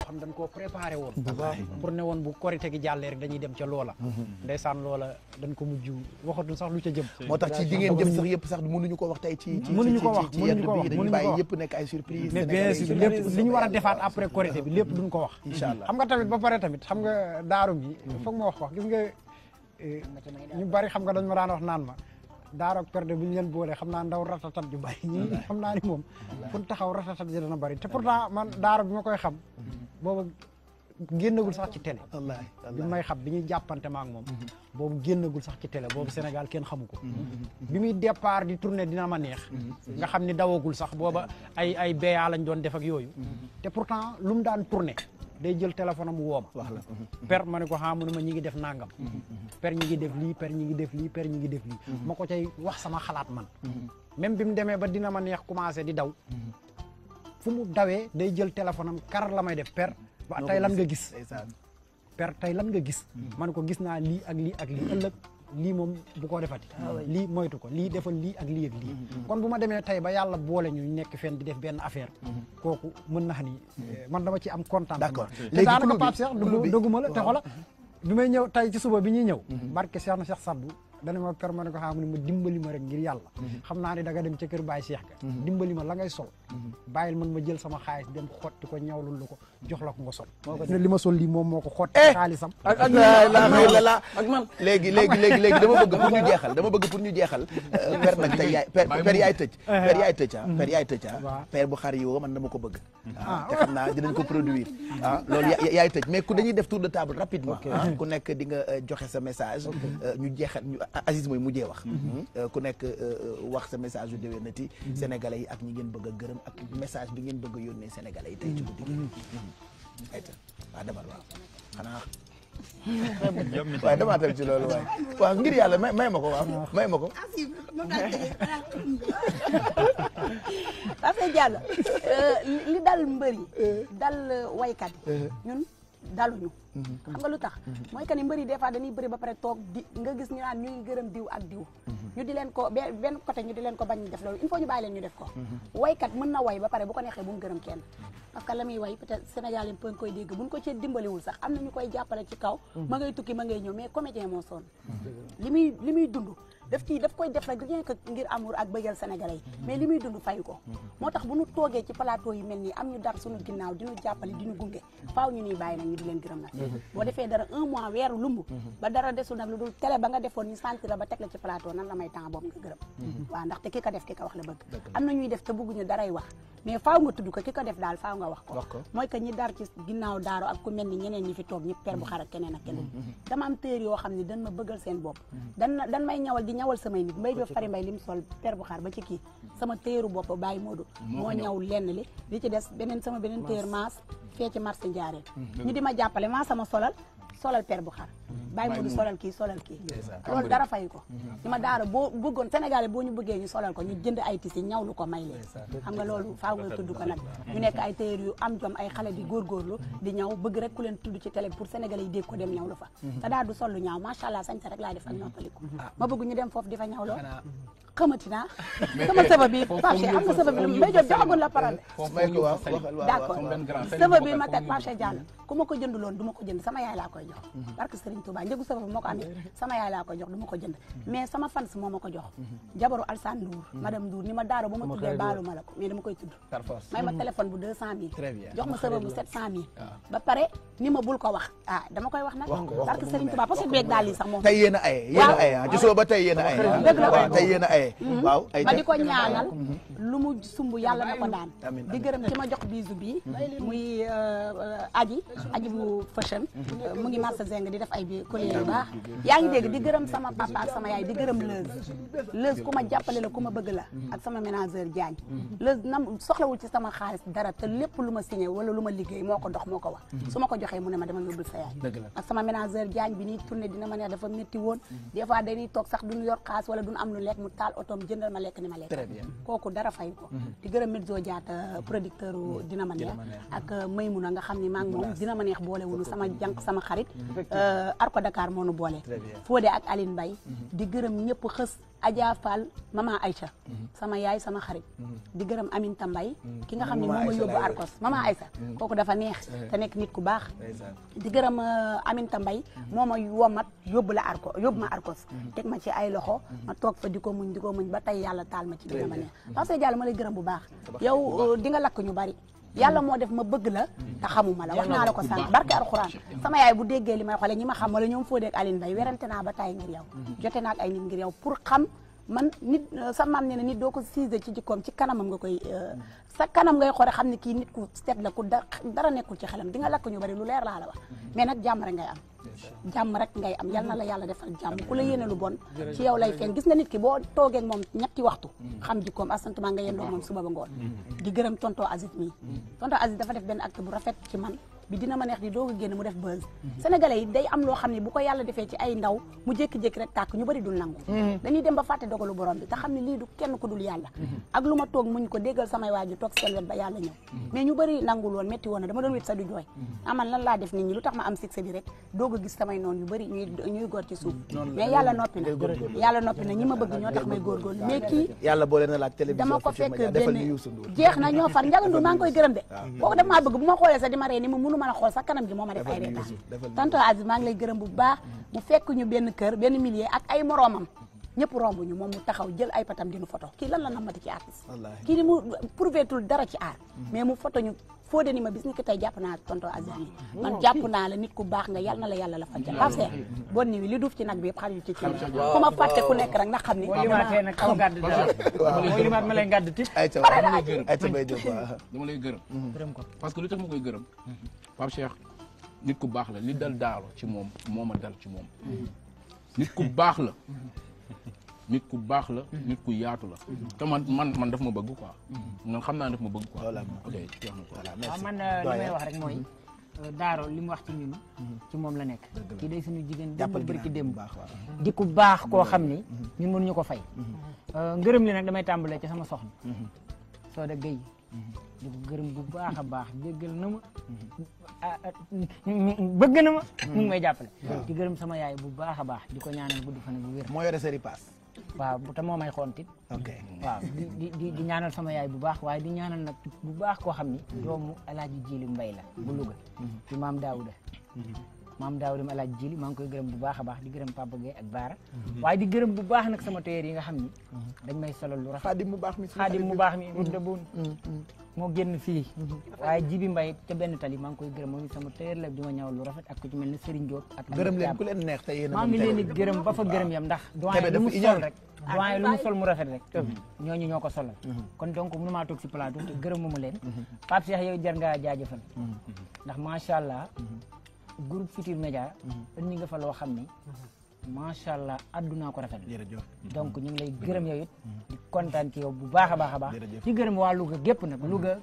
xam dañ koo préparé woon pour ne woon bu korite gi jàllee rek dañuy dem ca loola ndeysaan loola dañ ko mujj waxatuñ sax lu ca jëm moo tax ci di ngeen jëm sax yëpp sax mënuñu ko wax tey ci mënuñu ko wax dañuy bàyyi yëpp nekk ay surprise mais bien sûr lépp li ñu war a defaat après korite bi lépp duñ ko wax incha allah xam nga tamit ba pare tamit xam nga daaru bi foog ma wax gis nga ñu bari xam nga dañ ma daan wax naan ma daara ak perde bu ñu leen boole xam naa ndaw ratatat ju bari ñi xam naa ni moom fu taxaw ratatat ji dana bari te pourtant man daara bi ma koy xam booba génnagul sax ci télé bi may xam bi ñuy jàppante ma ak moom boobu génnagul sax ci télé boobu Sénégal kenn xamu ko bi muy départ di tourner dina ma neex nga xam ni dawagul sax booba ay béya lañ doon def ak yooyu te pourtant lu mu daan tourner day jël téléphone am woo ma per ma ne ko mu ne ma ñi ngi def nangam per ñi ngi def lii per ñi ngi def lii per ñi ngi def lii ma ko cay wax sama xalaat man même bi mu demee ba dina ma neex commencé di daw fu mu dawee day jël téléphone am kar la may def per ba tey lan nga gis per tey lan nga gis ma ne ko gis naa lii ak lii ak lii ëllëg lii moom bu ko defati lii moytu ko lii defal lii ak lii ak lii kon bu ma demee tey ba yàlla boole ñu nekk fenn di def benn affaire kooku mën na ni man dama ci am kontaan d'accord te daanaka Pape Cheikh doguma la te xoola bi may ñëw tey ci suba bi ñuy ñëw barke Cheikh na Cheikh Sadbu dana ma permettre ko xam ne ma dimbali ma rek ngir yàlla xam naa ne da nga dem ca kër Baye Cheikh ka dimbali ma la ngay sol bàyyil man ma jël sama xaalis dem xotti ko ñawlul la ko jox la ko nga sol ne li ma sol lii moom moo ko xotti xaalisam ak man léegi dama bëgg pour ñu jeexal per nag tey yaay per yaay tëj per yaay tëj per bu xar yi woo man dama ko bëgg te xam naa dinañ ko produire loolu yaay tëj mais ku dañuy def tour de table rapidement ku nekk di nga joxe sa message ñu jeexal Aziz mooy mujjee wax ku nekk wax sa message yu déwénati sénégalais yi ak ñi ngeen bëgg a gërëm ak message bi ngeen bëgg a yónnee sénégalais yi tey ci guddi gi ayta waaw demal waaw xanaa waaye damaa tam ci loolu waaw ngir yàlla may ma ko waaw may ma ko Pape Diallo li dal mbër yi dal waykat yi ñun daluñu xam nga lu tax mooy que ni mbëri des fois dañuy bëri ba pare toog di nga gis ñu naan ñu ngi gërëm diw ak diw ñu di leen ko benn côté ñu di leen ko bañ def loolu il faut ñu bàyyi leen ñu def ko waykat mën na way ba pare bu ko neexee bu mu gërëm kenn parce que la muy way peut-être Sénégal yi peut koy dégg buñ ko ci dimbaliwul sax am na ñu koy jàppale ci kaw ma ngay tukki ma ngay ñëw mais comédien moo sonn li muy dund daf koy def rek rien que ngir amour ak bëggal sénégalais yi mais li muy dund fay ko moo tax bu ñu toogee ci plateau yi mel nii am ñu dar suñu ginnaaw di ñu jàppale di ñu gunge faaw ñu nii bàyyi nag ñu di leen gërëm nag boo defee dara un mois weeru lumb ba dara desul nag lu dul télé ba nga defoon ñu sentir ba teg la ci plateau nan la may temps boobu nga gërëm waaw ndaxte ki ko def ki ko wax la bëgg am na ñuy def te bëgguñu daray wax mais faaw nga tudd ko ki ko def daal faaw nga wax ko mooy que ñi dar ci ginnaaw daaro ak ku mel ni ñeneen ñi fi toog ñëpp per bu xar ak keneen ak keneen dama am tëer yoo xam ne dañ ma bëggal seen bopp dan may ñawal di ñawal samay nit mbay jo fari mbay lim sol per bu xar ba ci kii sama téeru bopp Baye Modou moo ñaw lenn li ci des sama beneen téer maas fee ci marché Ndiarène ñu di ma jàppale maa sama solal per bu xar Baye Modou solal kii loolu dara fay ko ñu ma daara boo bëggoon Sénégalais boo ñu bëggee ñu solal ko ñu jënd ay tisi ñaw lu ko may leen xam nga loolu faaw nga tudd ko nag ñu nekk ay téer yu am jom ay xale di góorgóorlu di ñaw bëgg rek ku leen tudd ci télé pour Sénégalais yi dégg ko dem ñaw lu fa te daal du sol lu ñaaw macha allah sañ sa rek laay def ak ñoppaliku ma bëgg ñu dem foofu di fa ñaw loo xamati naa sama sëba bi Pape Cheikh am na sëba bi mbay jot joxagul la parole d'accord sëba bi ma teg Pape Cheikh Diallo ku ma ko jënd loon du ma ko jënd sama yaay laa koy jox parce que Serigne Touba njëgu sëba bi moo ko amee sama yaay laa koy jox du ma ko jënd mais sama fans moo ma ko jox jabaru Alsane Ndour madame Ndour ni ma daaro ba ma tuddee baalu ma la ko mais dama koy tudd may ma téléphone bu 200 000 jox ma sëba bu 700 000 ba pare ni ma bul ko wax dama koy wax nag parce que Serigne Touba parce que beeg daal lii sax moom tey yéen a aye ci suba ba tey yéen a aye dëgg la tey yéen a aye waaw ma di ko ñaanal lu mu sumb yàlla na ko daan di gërëm ci ma jox bisu bi muy aji bu fashion mu ngi marché Zeng di def ay bi collier yu baax yaa ngi dégg di gërëm sama papa ak sama yaay di gërëm Leuz ku ma jàppale la ku ma bëgg la ak sama ménageur Diagne Leuz nam soxlawul ci sama xaalis dara te lépp lu ma signé wala lu ma liggéey moo ko dox moo ko wax su ma ko joxee mu ne ma dama yóbbul sa yaay ak sama ménageur Diagne bi ñuy tourné dina ma neex dafa métti woon des fois dañuy toog sax duñu yor xaalis wala duñu am lu lekk mu taal otoom jëndal ma lekk ni ma lekk kooku dara fay ko di gërëm Medzo Diatta producteur dina ma neex ak Maymouna nga xam ni maa ngi moom dina ma neex boole wunu sama jànq sama xarit Arko Dakar moo nu boole Fodé ak Aline Mbaye di gërëm ñëpp xës Adja Fall Mama Aïcha sama yaay sama xarit di gërëm Aminta Mbaye ki nga xam ne moom ma yóbbu Arcos Mama Aïcha kooku dafa neex te nekk nit ku baax di gërëm Aminta Mbaye moo ma womat yóbbu ma Arcos teg ma ci ay loxo ma toog fa di ko muñ ba tey yàlla taal ma ci dina ma neex parce que Diallo ma lay gërëm bu baax yow di nga lakk ñu bari yàlla moo def ma bëgg la te xamuma la wax naa la ko sànq barke alxuraan sama yaay bu déggee li may xoolee ñi ma xam wala ñoom Fodé ak Aline Mbaye werante naa ba tay ngir yow jote naa ak ay nit ngir yow pour xam man nit sa maam ne na nit doo ko siise ci jikkoom ci kanamam nga koy sa kanam ngay xoore xam ne kii nit ku set la ku dara nekkul ci xelam di nga lakk ñu bari lu leer laa la wax mais nag jàmm rek ngay am jàmm rek ngay am yal na la yàlla defal jàmm ku la yéene lu bon ci yow lay feeñ gis nga nit ki boo toogee ak moom ñetti waxtu xam jikkoom asantuma nga yendoo moom suba ba ngoon di gërëm tonton Aziz mii tonton Aziz dafa def benn acte bu rafet ci man bi dina ma neex di doog a génn mu def buzz sénégalais yi day am loo xam ne bu ko yàlla defee ci ay ndaw mu jékki-jékki rek tàkk ñu bari dul nangu dañuy dem ba fàtte dogalu borom bi te xam ne lii du kenn ku dul yàlla ak lu ma toog muñ ko déggal samay waaju toog seen wet ba yàlla ñëw mais ñu bari nangul woon métti woon na dama doon wét sa du jooy aman lan laa def nit ñi lu tax ma am succès bi rek doog a gis samay noonu yu bari ñuy góor ci suuf mais yàlla noppi na ñi ma bëgg ñoo tax may góorgóorlu mais kii yàlla boole na la ak télévision dama ko fekk defal ni benn Youssou Ndour jeex na ñoo far njagandu maa ngi koy gërëm de kooku daf maa bëgg bu ma xoolee sax di ma ree ni ma mënu mën a xool sax kanam gi moo ma def ay reetaan tonton Aziz maa ngi lay gërëm bu baax mu fekk ñu benn kër benn millier ak ay moroomam ñëpp romb ñu moom mu taxaw jël ay patam dinu photo kii lan la namati ci artiste kii ni mu prouvétul dara ci art mais mu photo ñu Fodé ni ma bis ni ki tey jàpp naa tonton Aziz yi man jàpp naa la nit ku baax nga yàlla na la yàlla la fajal parce que bon ni wi li duuf ci nag bi yëpp xarit ci ku ma fàtte ku nekk rek nga xam ni limaatee nag xaw gàdd mooy limaat ma lay gàdd tip dama lay gërëm ko parce que lu tax ma koy gërëm Pape Cheikh nit ku baax la li dal daalo ci moom moo ma dal ci moom nit ku baax la nit ku baax la nit ku yaatu la te man daf ma bëgg quoi man xam naa daf ma bëgg quoi ok jeex na quoi waaw man li may wax rek mooy Daaro li mu wax ci ñun ci moom la nekk kii day suñu jigéen démb barki démb di ku baax koo xam ni ñun mënuñu ko fay ngërëm li nag damay tàmbalee ci sama soxna Soda Gueye di ko gërëm bu baax a baax déggal na ma bëgg na ma mu ngi may jàppale di gërëm sama yaay bu baax a baax di ko ñaanal gudd fan bu wér moo yore seri paas waaw te moo may xontit ok waaw di ñaanal sama yaay bu baax waaye di ñaanal nag bu baax koo xam ni doomu Alaaji Jili Mbay la bu Louga ci maam Daawuda maam Daawuda Alaaji Jili maa ngi koy gërëm bu baax a baax di gërëm Papa Gueye ak Baara waaye di gërëm bu baax nag sama téer yi nga xam ni dañ may solal lu rafet xaadim mu baax mi wut de buun moo génn fii waaye Jibi Mbay ca benn tali maa ngi koy gërëm moom it sama téer la di ma ñawal lu rafet ak ku ci mel ne Serigne Diop ak gërëm leen ku leen neex te yéen maa ngi leen di gërëm ba fa gërëm yam ndax doyen lu mu sol rek doyen lu mu sol mu rafet rek ñooñu ñoo ko solal kon donc mënu maa toog si plateau te gërëm mu leen Pape Cheikh yow jar ngaa jaajëfal ndax macha allah groupe Futurs Médias indi nga fa loo xam ni macha allah addunaa ko rafet donc ñu ngi lay gërëm yow it di kontaan ci yow bu baax a baax a baax di gërëm waa Louga gépp nag Louga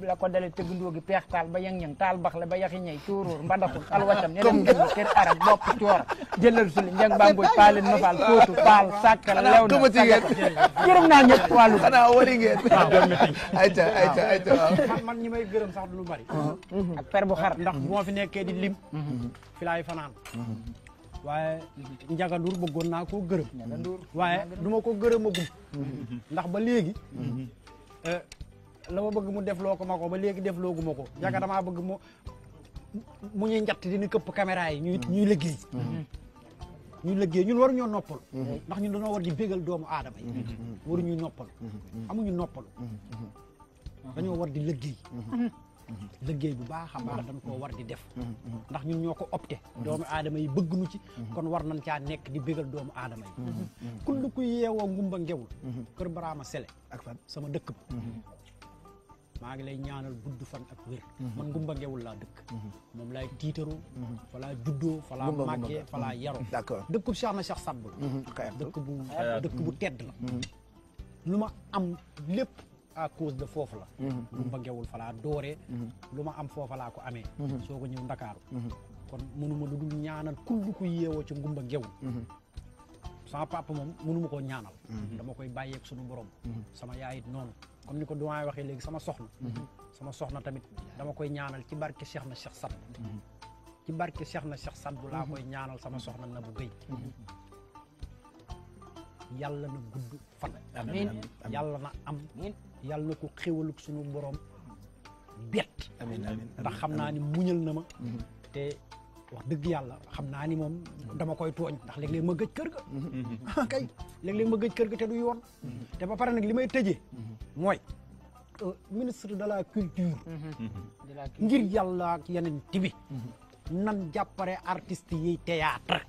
la ko dalee tëggandoo gi peex taal ba yang-yang taal bax la ba yaxi ñay tóoróor mbadaxul alwacam ne dem gën kër arak bopp coor jëlal suli njang bambooj paaleen mafal kóotu paal sàkkal lew na gërëm naa ñëpp waa Louga xanaa wari ngeen ayca man ñi may gërëm sax du lu bari ak per bu xar ndax bu ma fi nekkee di lim fi laay fanaan waaye Ndiaga Ndour bëggoon naa koo gërëm waaye du ma ko gërëmagum ndax ba léegi la ma bëgg mu def loo ko ma ko ba léegi def loogu ma ko Ndiaga damaa bëgg mu ñuy njatt dina këpp caméra yi ñuy liggéey ñun waru ñoo noppal ndax ñun dañoo war di bégal doomu aadama yi waru ñuy noppal amuñu noppalu dañoo war di liggéey bu baax a baax dañ koo war di def ndax ñun ñoo ko opté doomu aadama yi bëgg nu ci kon war nañ caa nekk di bégal doomu aadama yi kullu ku yeewoo ngumba ngewul kër Baraama Sele ak fan sama dëkk ba maa ngi lay ñaanal gudd fan ak wér man ngumba ngewul laa dëkk moom laay tiitaroo fa laa juddoo fa laa màggee fa laa yaroo dëkk bu Cheikh na Cheikh Sadbou dëkk bu tedd la lu ma am lépp à cause de foofu la ngumba ngewul fa laa dooree lu ma am foofa laa ko amee soo ko ñëw Ndakaaru kon mënuma lu dul ñaanal kullu ku yeewoo ci ngumba ngewul sama papa moom mënuma koo ñaanal dama koy bàyyeeg suñu borom sama yaay it noonu comme ni ko doyen waxee léegi sama soxna tamit dama koy ñaanal ci barke Cheikh na Cheikh Sadbou ci barke Cheikh na Cheikh Sadbou laa koy ñaanal sama soxna na bu gëy yàlla na gudd fan amiin yàlla na am yàlla na ko xéwaluk suñu borom bett ndax xam naa ni muñal na ma te wax dëgg yàlla xam naa ni moom dama koy tooñ ndax léeg-léeg ma gëj kër ga kay léeg-léeg ma gëj kër ga te du yoon te ba pare nag li may tëjee mooy ministre de la culture ngir yàlla ak yeneen tibi nan jàppale artistes yi théâtre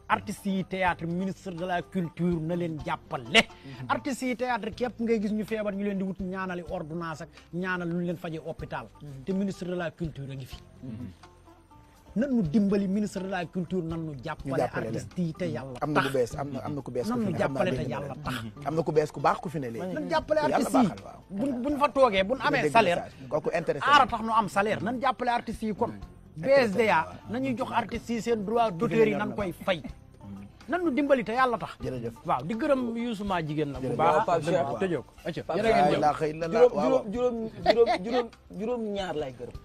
artistes yi théâtre ministre de la culture na leen jàppale artistes yi théâtre képp ngay gis ñu feebar ñu leen di wut ñaanali ordonnance ak ñaanal lu leen fajee hôpital te ministre de la culture a ngi fi nan nu dimbali ministre de la culture nan nu jàppale artistes yi te yàlla tax am na ku bees am na ku bees nan nu jàppale te yàlla tax am na ku bees ku baax ku fi ne léegi nan jàppale artistes yi buñ fa toogee buñ amee salaire kooku intéressé aara tax nu am salaire nan jàppale artistes yi kon BSDA nañuy jox artistes yi seen droit d'auteur yi nan koy fay nan nu dimbali te yàlla tax jërëjëf waaw di gërëm Youssou ma jigéen nag bu baax tëjoo ko juróom ñaar lay gërëm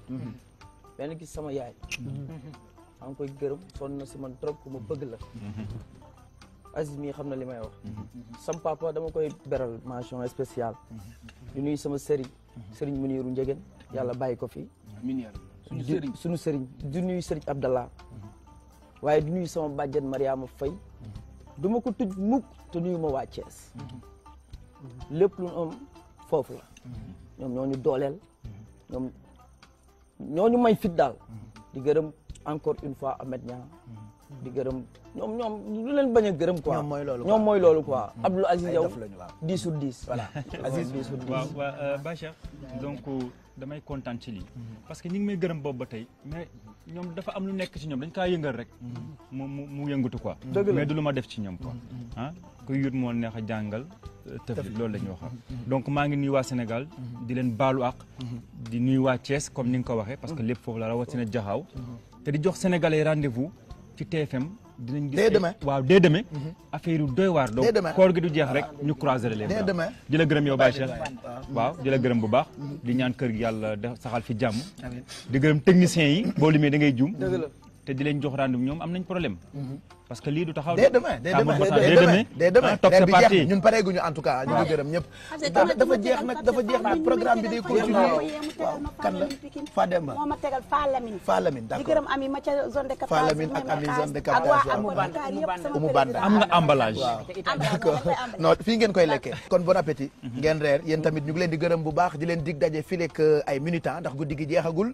benn gis sama yaay maa ngi koy gërëm sonn na si man trop ku ma bëgg la Aziz mii xam na li may wax sam papa dama koy beral mention spéciale di nuyu sama sëriñ Muniru Njegen yàlla bàyyi ko fi suñu sëriñ di nuyu sëriñ Abdallah waaye di nuyu sama bàjjen Mariama Faye du ma ko tuj mukk te nuyu ma waa Thiès lépp lu am foofu la ñoom ñoo ñu dooleel ñoo ñu may fit daal di gërëm encore une fois Ahmed Niang di gërëm ñoom lu leen bañ a gërëm quoi ñoom mooy loolu quoi Abdou Aziz Yow 10 sur 10 voilà Aziz 10 sur 10 waaw Ba Cheikh donc damay kontaan ci lii parce que ñi ngi may gërëm boobu ba tey mais ñoom dafa am lu nekk ci ñoom dañ kaa yëngal rek mu yëngatu quoi mais du lu ma def ci ñoom quoi ah ku yut moo neex a jàngal tëf loolu la ñuy wax donc maa ngi nuyu waa Sénégal di leen baalu àq di nuyu waa Thiès comme ni nga ko waxee parce que lépp foofu la rawatina jaxaaw te di jox Sénégalais rendez-vous ci TFM dinañ gis waaw dès demain affaire yu doy waar donc koor gi du jeex rek ñu croiser les bras di la gërëm yow Baye Cheikh waaw di la gërëm bu baax di ñaan kër gi yàlla saxal fi jàmm di gërëm techniciens yi boo limee da ngay juum te di leen jox rendez-vous ñoom am nañ problème parce que lii du taxaw dès demain top c'est parti ñun pareeguñu en tout cas ñu ngi gërëm ñëpp dafa jeex nag programme bi day continuer waaw kan la Fademba moo ma tegal Fa Lamine d'accord di gërëm ami ma ca zone de captage Fa Lamine ak ami zone de captage Umu Banda am nga emballage d'accord non fii ngeen koy lekkee kon bon appétit ngeen reer yéen tamit ñu ngi leen di gërëm bu baax di leen dig daje fii lekk ay minutes ndax guddi gi jeexagul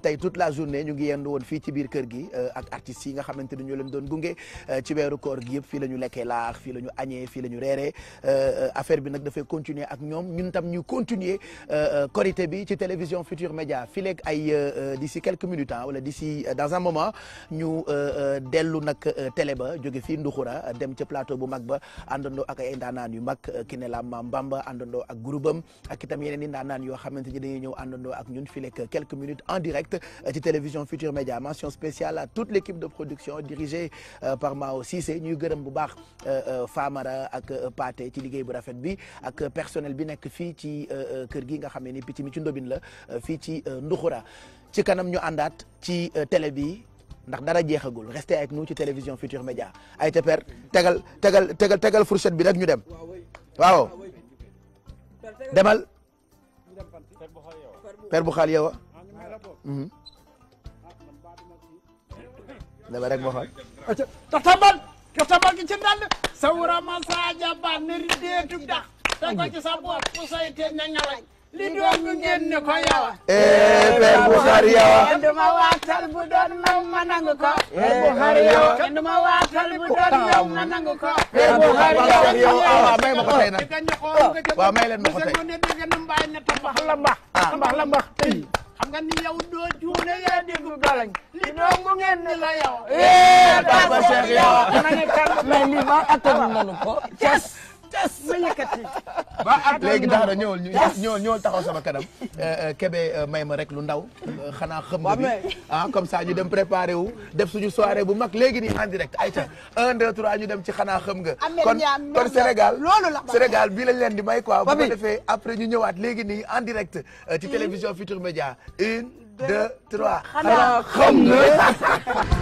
tey toute la journée ñu ngi yendu woon fii ci biir kër gi ak artistes yi nga xamante ni ñoo leen doon gunge ci weeru koor gi yëpp fii la ñu lekkee laax fii la ñu añee fii la ñu reeree affaire bi nag dafay continuer ak ñoom ñun tam ñu continuer korité bi ci télévision Futur Média fii léegi ay d'ici quelques minutes wala d'ici dans un moment ñu dellu nag télé ba jóge fii Nduxura dem ca plateau bu mag ba àndandoo ak ay ndaanaan yu mag ki ne la Maam Bamba àndandoo ak groupam ak itam yeneen i ndaanaan yoo xamante ni dañuy ñëw àndandoo ak ñun fii léegi quelques minutes en direct ci télévision Futur Média mention spéciale à toute l'équipe de production dirigée par Mao Cissé ñuy gërëm bu baax Famara ak Pathé ci liggéey bu rafet bi ak personnel bi nekk fii ci kër gi nga xam ne ni picc mi ci ndobin la fii ci Nduxura ci kanam ñu àndaat ci télé bi ndax dara jeexagul restez avec nous ci télévision Futur Média ay te père tegal fourchette bi rek ñu dem waaw demal père bu xaal yow dama rek ma xool tatabal ki ci dal sawra ma saja ba neri deetu dax te ko ci sa bopp ku say te ñangalay li doon ngeen ne ko yawa père bu xaar yawa duma waatal bu doon ma nangu ko père bu xaar yawa duma waatal bu doon ma nangu ko père bu xaar yawa may ma ko tey nag waaw may leen ma ko tey ne dégg na mbaay ne tabax la mbax tey xam nga ni yow doo juune yaa déggu galañ li doon ngeen ne la yow Papa Cheikh yawa mais lii ma attan nañu ko ma yëkkati léegi daara ñëwal taxaw sama kanam Kébé may ma rek lu ndaw xanaa xam nga bi comme ça ñu dem préparé wu def suñu soirée bu mag léegi nii en direct ayca 1 2 3 ñu dem ci xanaa xam nga kon Sénégal bii lañ leen di may quoi bu ko defee après ñu ñëwaat léegi nii en direct ci télévision Futur Média 1 2 3 xanaa xam nga